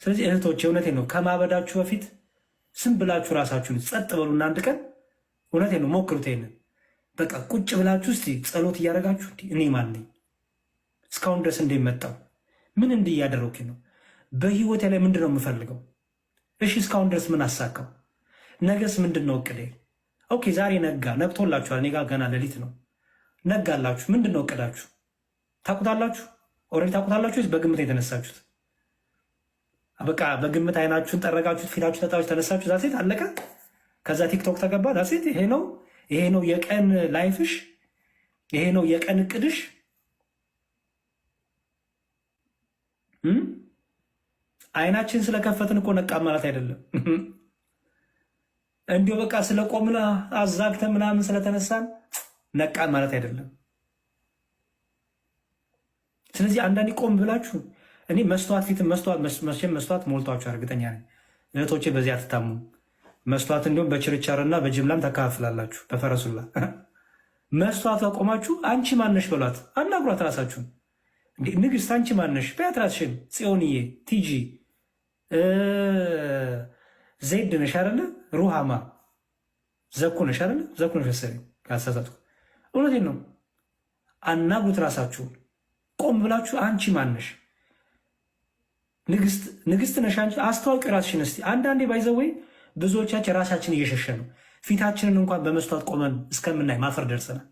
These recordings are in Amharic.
ስለዚህ እህቶች እውነቴ ነው፣ ከማበዳችሁ በፊት ስም ብላችሁ ራሳችሁን ጸጥ በሉና አንድ ቀን እውነቴ ነው ሞክሩት። ይሄንን በቃ ቁጭ ብላችሁ እስቲ ጸሎት እያደረጋችሁ እኔ ማን ነኝ? እስካሁን ድረስ እንዴት መጣሁ? ምን እንዲህ እያደረኩኝ ነው? በህይወቴ ላይ ምንድን ነው የምፈልገው? እሺ እስካሁን ድረስ ምን አሳካው? ነገስ ምንድን ነው እቅዴ? Okay ዛሬ ነጋ፣ ነግቶላችኋል። እኔ ጋ ገና ሌሊት ነው። ነጋላችሁ። ምንድን ነው እቅዳችሁ? ታውቁታላችሁ? Already ታውቁታላችሁ ወይስ በግምት የተነሳችሁት? በቃ በግምት አይናችሁን ጠረጋችሁት፣ ፊታችሁ ተጣችሁ፣ ተነሳችሁ፣ that's it አለቀ። ከዛ ቲክቶክ ተገባ፣ that's it። ይሄ ነው ይሄ ነው የቀን life ሽ፣ ይሄ ነው የቀን እቅድሽ። አይናችን ስለከፈትን እኮ ነቃ ማለት አይደለም። እንዲሁ በቃ ስለቆምና አዛግተን ምናምን ስለተነሳን ነቃ ማለት አይደለም። ስለዚህ አንዳንዴ ቆም ብላችሁ እኔ መስተዋት ፊት መስተዋት መቼም መስተዋት ሞልቷችሁ እርግጠኛ ነኝ እህቶቼ፣ በዚህ አትታሙ። መስተዋት እንዲሁም በችርቻርና በጅምላም ተካፍላላችሁ። በፈረሱላ መስተዋት ቆማችሁ አንቺ ማነሽ በሏት፣ አናግሯት ራሳችሁን። ንግስት አንቺ ማነሽ በያት ራስሽን። ጽዮንዬ፣ ቲጂ፣ ዜድ ነሽ አይደለ? ሩሃማ ዘኩ ነሽ አይደለ? ዘኩ ነሽ መሰለኝ ካልተሳሳትኩ። እውነቴን ነው። አናግሩት ራሳችሁን። ቆም ብላችሁ አንቺ ማነሽ ንግስት ነሽ አንቺ፣ አስተዋውቂ ራስሽን እስቲ። አንዳንዴ by the way ብዙዎቻችን ራሳችን እየሸሸ ነው። ፊታችንን እንኳን በመስተዋት ቆመን እስከምናይ ማፈር ደርሰናል።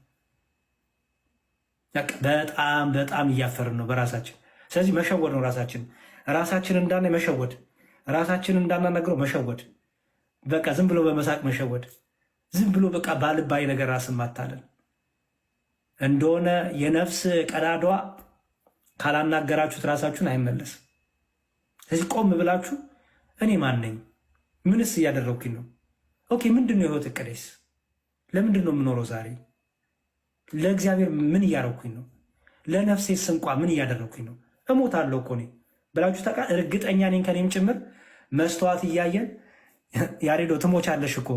በጣም በጣም እያፈርን ነው በራሳችን። ስለዚህ መሸወድ ነው ራሳችን ራሳችን እንዳናይ መሸወድ፣ ራሳችን እንዳናነግረው መሸወድ፣ በቃ ዝም ብሎ በመሳቅ መሸወድ፣ ዝም ብሎ በቃ ባልባይ ነገር ራስን ማታለል እንደሆነ የነፍስ ቀዳዷ ካላናገራችሁት ራሳችሁን አይመለስም። ስለዚህ ቆም ብላችሁ እኔ ማን ነኝ? ምንስ እያደረግኩኝ ነው? Okay ምንድን ነው የህይወት እቅዴስ? ለምንድን ነው የምኖረው ዛሬ? ለእግዚአብሔር ምን እያደረግኩኝ ነው? ለነፍሴ ስንቋ ምን እያደረግኩኝ ነው? እሞታለሁ እኮ እኔ ብላችሁ ታውቃ። እርግጠኛ ነኝ ከኔም ጭምር መስተዋት እያየን ያሬዶ ትሞቻለሽ እኮ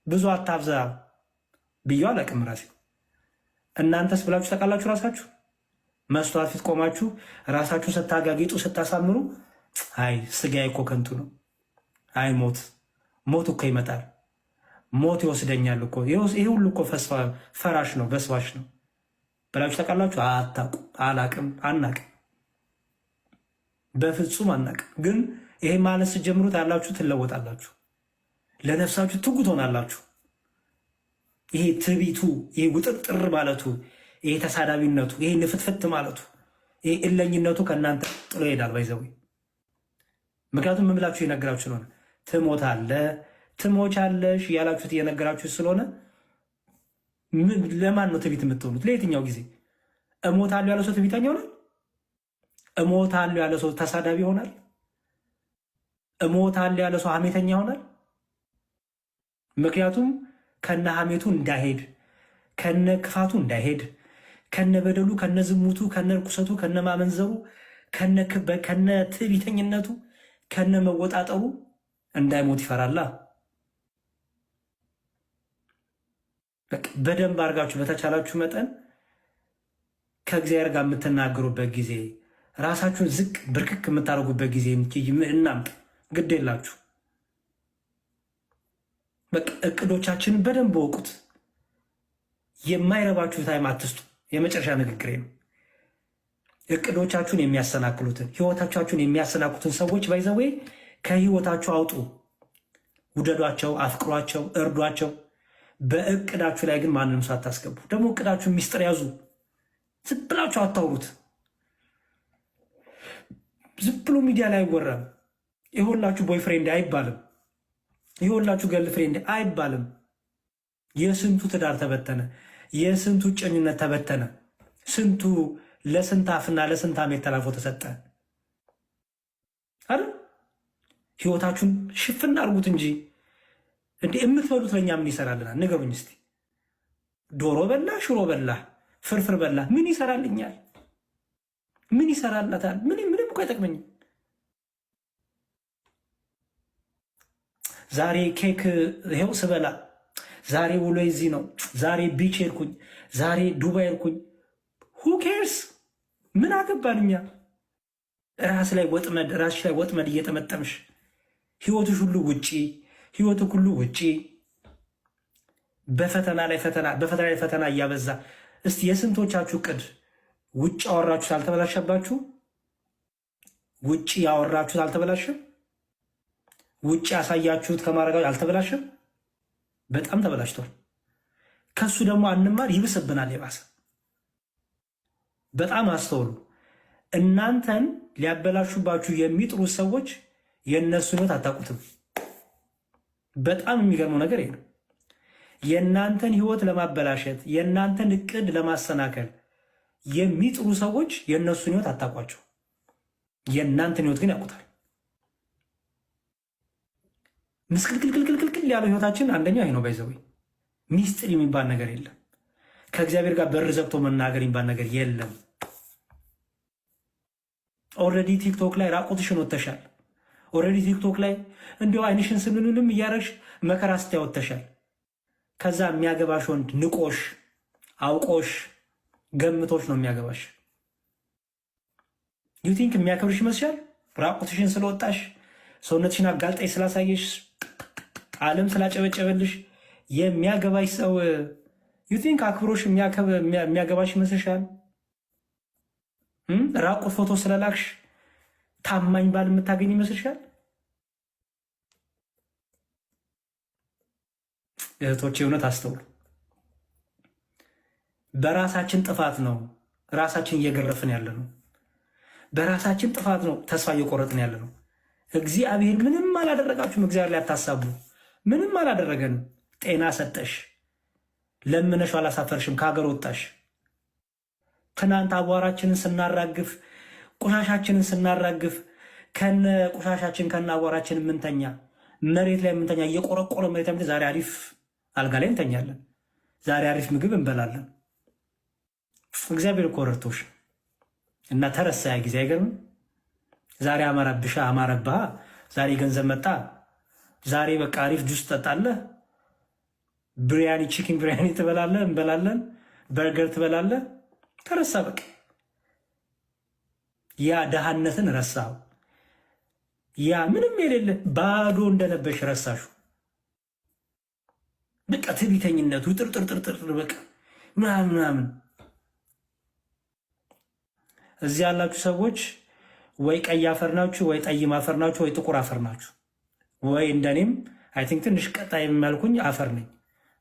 ብዙ አታብዛ ብዬ አላቅም ራሴ። እናንተስ ብላችሁ ታውቃላችሁ? ራሳችሁ መስተዋት ፊት ቆማችሁ ራሳችሁን ስታጋጊጡ ስታሳምሩ፣ አይ ስጋዬ እኮ ከንቱ ነው፣ አይ ሞት ሞት እኮ ይመጣል፣ ሞት ይወስደኛል እኮ ይሄ ሁሉ እኮ ፈራሽ ነው በስባሽ ነው ብላችሁ ታውቃላችሁ? አታውቁ። አላቅም፣ አናቅም፣ በፍጹም አናቅም። ግን ይሄ ማለት ስትጀምሩት ያላችሁ ትለወጣላችሁ፣ ለነፍሳችሁ ትጉ ትሆናላችሁ። ይሄ ትቢቱ፣ ይሄ ውጥርጥር ማለቱ፣ ይሄ ተሳዳቢነቱ፣ ይሄ ንፍትፍት ማለቱ፣ ይሄ እለኝነቱ ከእናንተ ጥሎ ይሄዳል። By the way ምክንያቱም ምን ብላችሁ የነገራችሁ ስለሆነ ትሞታለህ፣ ትሞቻለሽ እያላችሁት እየነገራችሁ ስለሆነ ለማን ነው ትቢት የምትሆኑት? ለየትኛው ጊዜ እሞታለሁ ያለ ሰው ትቢተኛ ይሆናል? እሞታለሁ ያለ ሰው ተሳዳቢ ይሆናል? እሞታለሁ ያለ ሰው ሐሜተኛ ይሆናል? ምክንያቱም ከነ ሐሜቱ እንዳይሄድ፣ ከነ ክፋቱ እንዳይሄድ፣ ከነ በደሉ፣ ከነ ዝሙቱ፣ ከነ ርኩሰቱ፣ ከነ ማመንዘሩ፣ ከነ ትዕቢተኝነቱ፣ ከነ መወጣጠሩ እንዳይሞት ይፈራላ። በደንብ አድርጋችሁ በተቻላችሁ መጠን ከእግዚአብሔር ጋር የምትናገሩበት ጊዜ፣ ራሳችሁን ዝቅ ብርክክ የምታደርጉበት ጊዜ እናምጥ። ግድ የላችሁ በቃ እቅዶቻችንን በደንብ ወቁት። የማይረባችሁ time አትስጡ። የመጨረሻ ንግግሬ ነው። እቅዶቻችሁን የሚያሰናክሉትን ህይወታችሁን የሚያሰናክሉትን ሰዎች by the way ከህይወታችሁ አውጡ። ውደዷቸው፣ አፍቅሯቸው፣ እርዷቸው። በእቅዳችሁ ላይ ግን ማንንም ሰው አታስገቡ። ደግሞ እቅዳችሁን ሚስጥር ያዙ። ዝም ብላችሁ አታውሩት። ዝም ብሎ ሚዲያ ላይ አይወራም። የሆላችሁ boyfriend አይባልም። የሆላችሁ girlfriend አይባልም። የስንቱ ትዳር ተበተነ፣ የስንቱ እጮኝነት ተበተነ፣ ስንቱ ለስንት አፍና ለስንት አሜት ተላልፎ ተሰጠ አይደል? ህይወታችሁን ሽፍን አድርጉት እንጂ እንዴ የምትበሉት ለእኛ ምን ይሰራልናል? ንገሩኝ እስቲ። ዶሮ በላ፣ ሽሮ በላ፣ ፍርፍር በላ ምን ይሰራልኛል? ምን ይሰራላታል? ምንም ምንም እኮ አይጠቅመኝም። ዛሬ ኬክ ይኸው ስበላ፣ ዛሬ ውሎ እዚህ ነው፣ ዛሬ beach ሄድኩኝ፣ ዛሬ ዱባይ ሄድኩኝ። Who cares? ምን አገባን እኛ? ራስ ላይ ወጥመድ፣ ራስሽ ላይ ወጥመድ እየጠመጠምሽ፣ ህይወትሽ ሁሉ ውጪ፣ ህይወቱ ሁሉ ውጪ፣ በፈተና ላይ ፈተና፣ በፈተና ላይ ፈተና እያበዛ። እስቲ የስንቶቻችሁ እቅድ ውጭ ያወራችሁት አልተበላሸባችሁ? ውጭ ያወራችሁት አልተበላሸም? ውጭ ያሳያችሁት ከማድረጋ አልተበላሸም? በጣም ተበላሽቷል። ከሱ ደግሞ አንማር፣ ይብስብናል የባሰ። በጣም አስተውሉ። እናንተን ሊያበላሹባችሁ የሚጥሩ ሰዎች የእነሱን ህይወት አታውቁትም። በጣም የሚገርመው ነገር ይሄ ነው። የእናንተን ህይወት ለማበላሸት፣ የእናንተን እቅድ ለማሰናከል የሚጥሩ ሰዎች የእነሱን ህይወት አታውቋቸው። የእናንተን ህይወት ግን ያውቁታል። ምስቅልቅልቅልቅልቅል ያለው ህይወታችን አንደኛው ይሄ ነው። By the way፣ ሚስጥር የሚባል ነገር የለም። ከእግዚአብሔር ጋር በር ዘግቶ መናገር የሚባል ነገር የለም። Already ቲክቶክ ላይ ራቁትሽን ወጥተሻል። Already ቲክቶክ ላይ እንዲሁ አይንሽን ስምንንም እያረግሽ መከራ ስታይ ወጥተሻል። ከዛ የሚያገባሽ ወንድ ንቆሽ፣ አውቆሽ፣ ገምቶሽ ነው የሚያገባሽ። You think የሚያከብርሽ ይመስልሻል? ራቁትሽን ስለወጣሽ፣ ሰውነትሽን አጋልጠሽ ስላሳየሽ፣ ዓለም ስላጨበጨበልሽ የሚያገባሽ ሰው you think አክብሮሽ የሚያገባሽ ይመስልሻል? ራቁት ፎቶ ስለላክሽ ታማኝ ባል የምታገኝ ይመስልሻል? እህቶቼ እውነት አስተውሉ። በራሳችን ጥፋት ነው ራሳችን እየገረፍን ያለ ነው። በራሳችን ጥፋት ነው ተስፋ እየቆረጥን ያለ ነው። እግዚአብሔር ምንም አላደረጋችሁም። እግዚአብሔር ላይ አታሳቡ። ምንም አላደረገንም። ጤና ሰጠሽ፣ ለምነሽ አላሳፈርሽም፣ ከሀገር ወጣሽ። ትናንት አቧራችንን ስናራግፍ፣ ቆሻሻችንን ስናራግፍ፣ ከነ ቆሻሻችን ከነ አቧራችን የምንተኛ፣ መሬት ላይ የምንተኛ፣ እየቆረቆረ መሬት ላይ፣ ዛሬ አሪፍ አልጋ ላይ እንተኛለን። ዛሬ አሪፍ ምግብ እንበላለን። እግዚአብሔር እኮ ረድቶሽ እና ተረሳ ያ ጊዜ። አይገርምም? ዛሬ አማረብሻ፣ አማረብሃ። ዛሬ ገንዘብ መጣ። ዛሬ በቃ አሪፍ ጁስ ትጠጣለህ። ብሪያኒ፣ chicken ብሪያኒ ትበላለህ፣ እንበላለን። በርገር ትበላለህ። ተረሳ በቃ ያ ደሃነትን ረሳው። ያ ምንም የሌለ ባዶ እንደነበሽ ረሳሹ። በቃ ትዕቢተኝነቱ ጥርጥርጥርጥር በቃ ምናምን ምናምን። እዚህ ያላችሁ ሰዎች ወይ ቀይ አፈር ናችሁ፣ ወይ ጠይም አፈር ናችሁ፣ ወይ ጥቁር አፈር ናችሁ፣ ወይ እንደኔም I think ትንሽ ቀጣ የሚያልኩኝ አፈር ነኝ።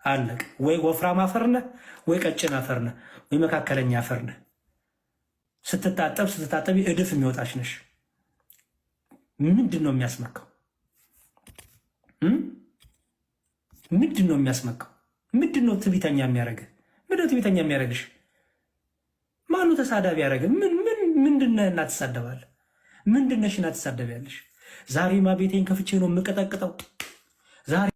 አለቅ። ወይ ወፍራም አፈር ነህ፣ ወይ ቀጭን አፈር ነህ፣ ወይ መካከለኛ አፈር ነህ። ስትታጠብ፣ ስትታጠቢ እድፍ የሚወጣሽ ነሽ። ምንድን ነው የሚያስመካው? ምንድን ነው የሚያስመካው? ምንድን ነው ትዕቢተኛ የሚያደርግህ? ምንድን ነው ትዕቢተኛ የሚያደርግሽ? ማኑ ተሳዳቢ ያደረግህ? ምን ምን ምንድን ነህ እና ትሳደባለህ? ምንድን ነሽ እና ትሳደቢያለሽ? ዛሬማ ቤቴን ከፍቼ ነው የምቀጠቅጠው ዛሬ።